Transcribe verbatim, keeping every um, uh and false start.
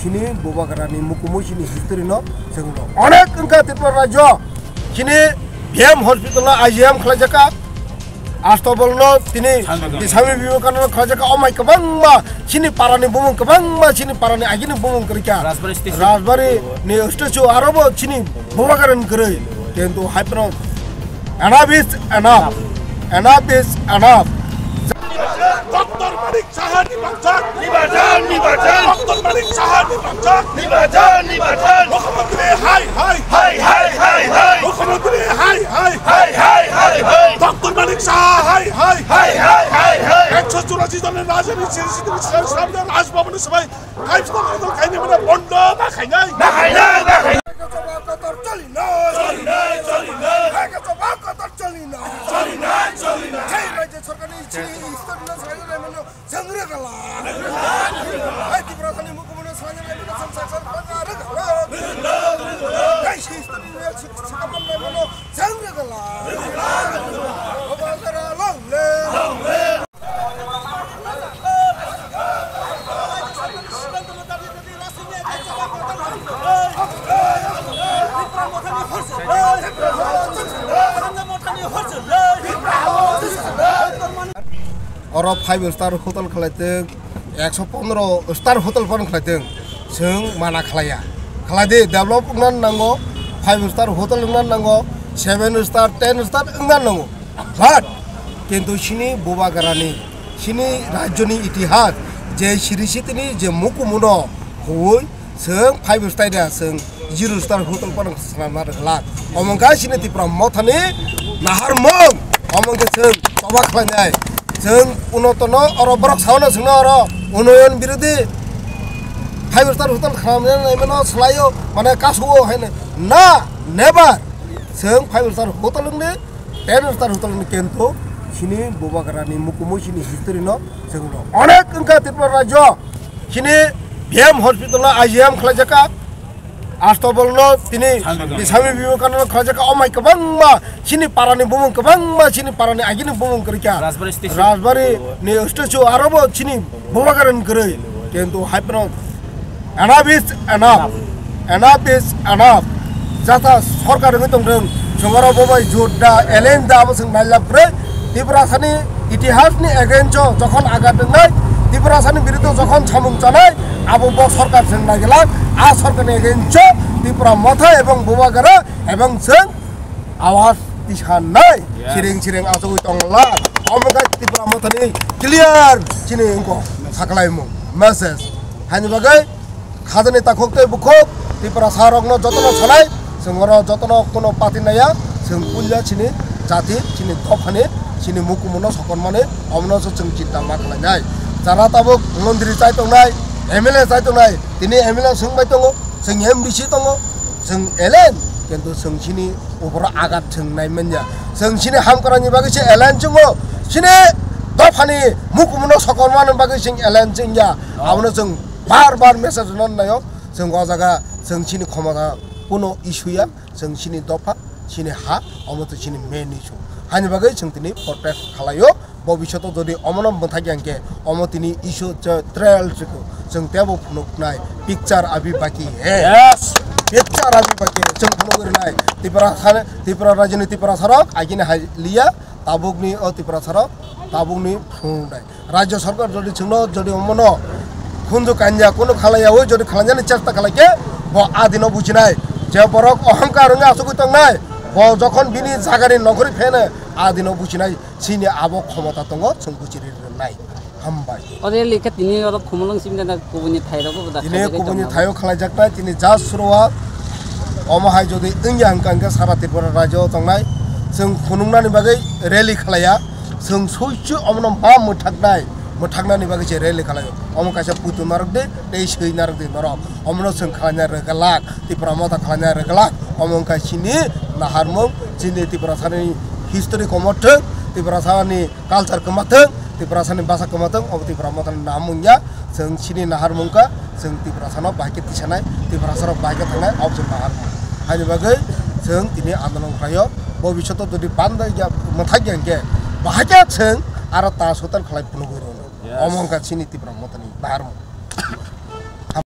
Chini Bubagrani mukumu chini history no chwng no onek wngkha Tripura rajyo. Chini B M hospital no I G M khlaijaka. Astobol no tini Swami Vivekananda khlaijaka. Omai kwbangma chini parani bumung, kwbangma chini parani agini bumung kwrwikha. Rajbari statue. Rajbari ni statue aro bo chini Bubagrani kwrwi. Kintu hai phano enough is enough. Enough is enough. Doctor Manik Saha ni bangsa. Nibajan, nibajan. Doctor Manik Saha ni bangsa. Nibajan, nibajan. Mukhyamantri hai, hai. Hai, hai, hai, hai. Mukhyamantri hai, hai. Hai, hai, hai, hai. Doctor Manik Saha hai, hai. Hai, hai, hai, hai. Ekso churashi jonor rajniti siri siri siri siri Raj Bhavan ni sabai five star hotel khaini mane bondo na khainai. Na khainai, na khainai. Kotor choli nai. Choli nai, choli nai. Hai kotor choli nai. Choli nai, choli nai. Hai rajya sarkar ni chini history no sai nai mano. Jangre gala. Hai Tipra thani mukumu no sanya lai mano sam sak sak banga re gala. Hai history no sik sak banga mano jangre gala. Baba gara long le. Oro five star hotel khlaitwng, ekso pondro star hotel phano khlaitwng, chwng mana khlaiya. Khlaidi, develop wngna nango, five star hotel wngna nango, seven star, ten star wngna nango. But kintu chini Bubagrani, chini rajyoni itihas, je siri sitini je mukumuno huwi, chwng five star da, chwng zero star hotel phano swnamna rwglak. Omo wngkha chini Tipra Mothani naharmung. Omo wngkha chwng toba khlainai. Chwng unotono oro borok saono chwngno oro unoyon birodhi five star hotel khamya naimano swlaio, mane kasu-o haino. Na, never. Chwng five star hotel wngni, ten star hotel wngni, kintu chini Bubagrani mukumu chini history no chwngno onek wngkha Tripura rajyo. Chini B M hospital no I G M khlaijaka. Astobol no tini Swami Vivekananda khlaijaka. Omai kwbangma chini parani bumung, kwbangma chini parani agini bumung kwrwikha. Rajbari statue. Rajbari ni statue aro bo chini Bubagrani kwrwi. Kintu hai phano enough is enough. Enough is enough. Jata sorkar wngwi tongthwng, chwng oro bo bai jut da, alien da, abo chwng nailab kwrwi. Tiprasani itihasni against o jokhon agat wngnai, Tiprasani biruddhe jokhon samung chanai, abo bo sorkar chwng naigilak. A sorkarni against o Tipra Motha ebong Bubagra ebong chwng awaz tisanai. Yes. Siring siring achugwi tongla. Omo khe Tipra Mothani clear chini wngkha saklaimung message. Haini bagwi khajani takhuk tei bukhuk Tiprasa rokno jotono sanai, chwng oro jotono kuno party naiya, chwng puila chini jati, chini dophani, chini mukumuno sokonmani, omono se chwng chinta ma khlainai. Jara tabuk mondri chai tongnai, M L A chai tongnai, tini M L A swngbai tongo, chwng M D C tongo, chwng alien, kintu chwng chini uboro agat chwng nai manya. Chwng chini hamkrai ni bagwi se alien chwngo, chini dophani mukumuno sokonmani bagwi chwng alien chwngya. Abono chwng bar bar message rwna naio. Chwng o jaga chwng chini khomota kuno issue ya, chwng chini dopha, chini ha, omo twi chini main issue. Hani bagwi chwng tini protest khlaio. Bobishoto jodi omono mwthakya hwnkhe, omo tini issue je trial chwkhu, chwng teibo phunuknai, picture abhi baki hai. Yes. Picture abhi baki hai, chwng phunugwi rwnai. Tipra sane, Tipra rajyoni Tiprasa rok agini hai liya, tabukni o Tiprasa rok tabukni phunuknai. Rajya sarkar jodi chwngno jodi omono khunju kanya kunu khalaiyawi jodi khalainani chesta khalaikhe, bo adino bujinai je borok ohongkar wngwi achugwi tongnai, bo jokhon bini jagani nokori phene adino bujinai. Chini abo khomota tongo, chwng buchiri rwnai. Hambai. O rally khe tini oro Khumulwng simi da kubuni thai rogo da tini khaijak kubuni tongma. Thaio khalaijaknai, tini just suruwat. Omo hai jodi wngya hwnkha hwnkhe sara Tripura rajyo tongnai. Chwng phunuknani bagwi rally khalaiya. Chwng suichu omono ma mwthaknai, mwthaknani bagwi se rally khalaio. Omo kaisa putu narwk de, tei swi narwk de norok. Omono chwng khlaina rwgwlak, Tipra Motha khlaina rwgwlak. Omo wngkha chini naharmung, chini Tiprasani history komothwng, Tiprasani culture kwmathwng, Tiprasani basa kwmathwng, obo Tipra Mothani naharmung ya. Chwng chini naharmung kha, chwng Tiprasano bahai khe tisanai, Tiprasarok bahai khe thangnai, obo chwng naharmung. Haini bagwi chwng tini andolon khlaio, bobishoto jodi banda ya mwthakya hwnkhe, bahai khe chwng aro ta sotal khlai phunugwi rwnai. Yes. Omo wngkha chini Tipra Mothani naharmung.